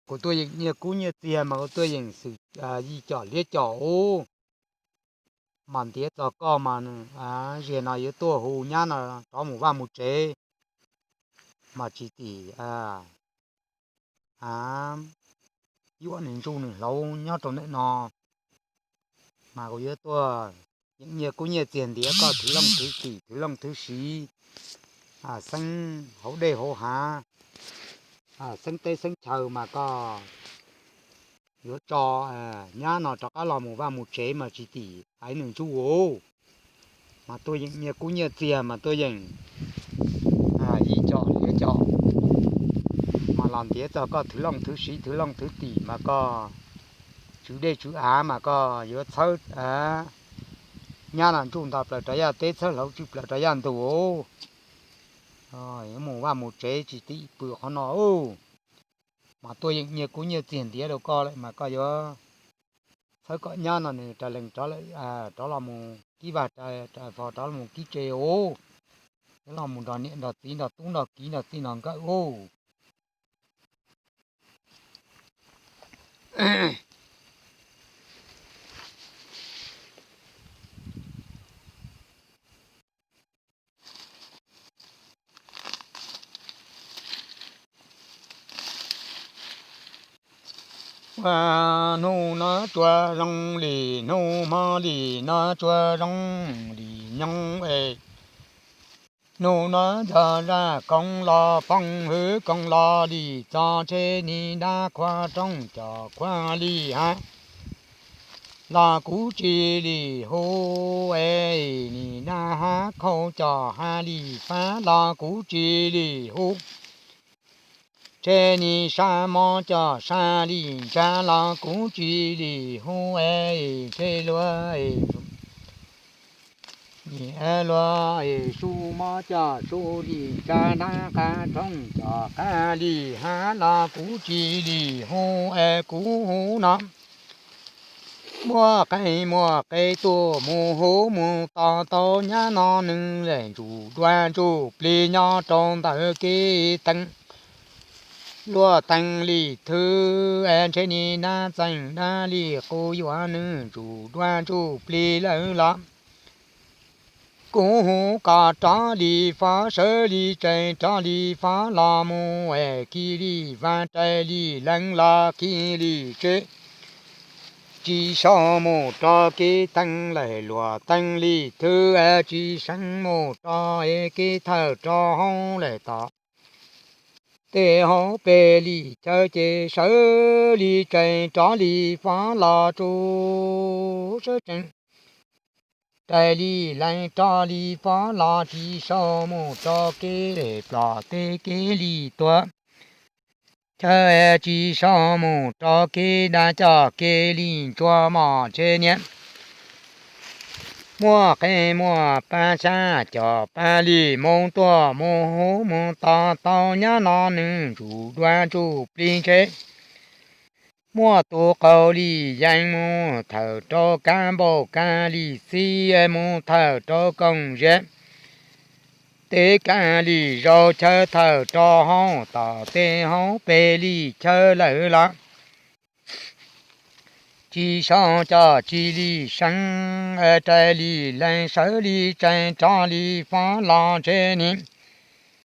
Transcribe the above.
kuv tuaj yeem nyiaj kub nyiaj txiag mas kuv tuaj yeem xwm yij com liab com ub. Mas ntiav txog koj mas ziag no yuav tuaj hu nyab no rov mus vaj mus tsev, mas tsis tim yuav nws ntsuj nws hlauv nyob rau ntawm no. Mas kuv yuav tuaj yeem nyiaj kub nyiaj txiag ntiav koj thwv looj thwv tim thwv looj thwv siv, xeeb hauv dej hauv hav, xeeb teb xeeb chaw mas koj yuav tso nyab no rov qab los mus vaj mus tsev mas tsis tim aiv nws ntsuj ub. Mas tuaj yeem nyiaj kub nyiaj txiag mas tuaj yeem yij com liab com, mas los ntiav txog koj thwv looj thwv siv thwv looj thwv tim mas koj tswv dej tswv av mas koj yuav txhawb nyab no ntsuj nto plaws rov yaj teb txhawb hlauv tswj plaws rov yaj ntug ub. Yuav mus vaj mus tsev tsis tim pw qhov no ub. Mas tuaj yeem nyiaj kub nyiaj txiag ntiav rau koj lawm mas koj yuav txhawb kom nyab no nws raws lees rov los mus kib vaj, raws fo rov los mus kib tse ub. Yuav los mus nrog niam nrog txiv nrog tub nrog kiv nrog txij nrog nkawm ub. Ua hnub no tsuas zoo li hnub hmo li no tsuas zoo li nyoog es, hnub no yog zaj koom los foom hwv koom los li txog ntshe nim dab qhuav rooj cov qhuav li hav los kuv tsis li hu es, nim dab hav khau cov hav li fab los kuv tsis li hu. Tshe nim sab mob cov sab li ntsa los kuv tsis li hu es, tshe luag es, nim luag es su mob cov su li ntsa dab qab rooj cov qab li hav los kuv tsis li hu es, kuv hu no muaj qe muaj qe tuaj mus hu mus tos tau nyab no nws lem ntsuj duab ntsuj plig nyob rau ntawm kev teeb. Luaj teeb li thwb es ntshe nim dab txeem dab li qus yuav nws ntsuj duab ntsuj plig lawm los kuv hu kom rov li fob sawv li tsees rov li fob los mus es, khi li vaj rais li lees los khi li tsev. Tsis sau mus rau kev teeb lawm luaj teeb li thwb es tsis seev mus rau es kev thawj rau hauv lawm tom tej hauv pes li chaw ces sawv li tsees rov li fob los tsuj sawv tsees. Rais li lees rov li fob los tsis sau mus rau kev plom tej kev li tuag. Chaw es tsis sau mus rau kev dab coj kev li ntsuag mos ntshe niam muaj qe muaj pab xyab cov pab li mus tuaj mus hu mus tos tau nyab no nws ntsuj duab ntsuj plig ntshe muaj tus qaug li yees mus thawm rau kab npauj kab li xib mus thawm rau koom ziab tej kab li zaus chaw thawm rau hauv tom tej hauv pes li chaw lawm los tsis sau coj tsis li seev. Rais li lees sawv li tsees rov li fob los ntshe nim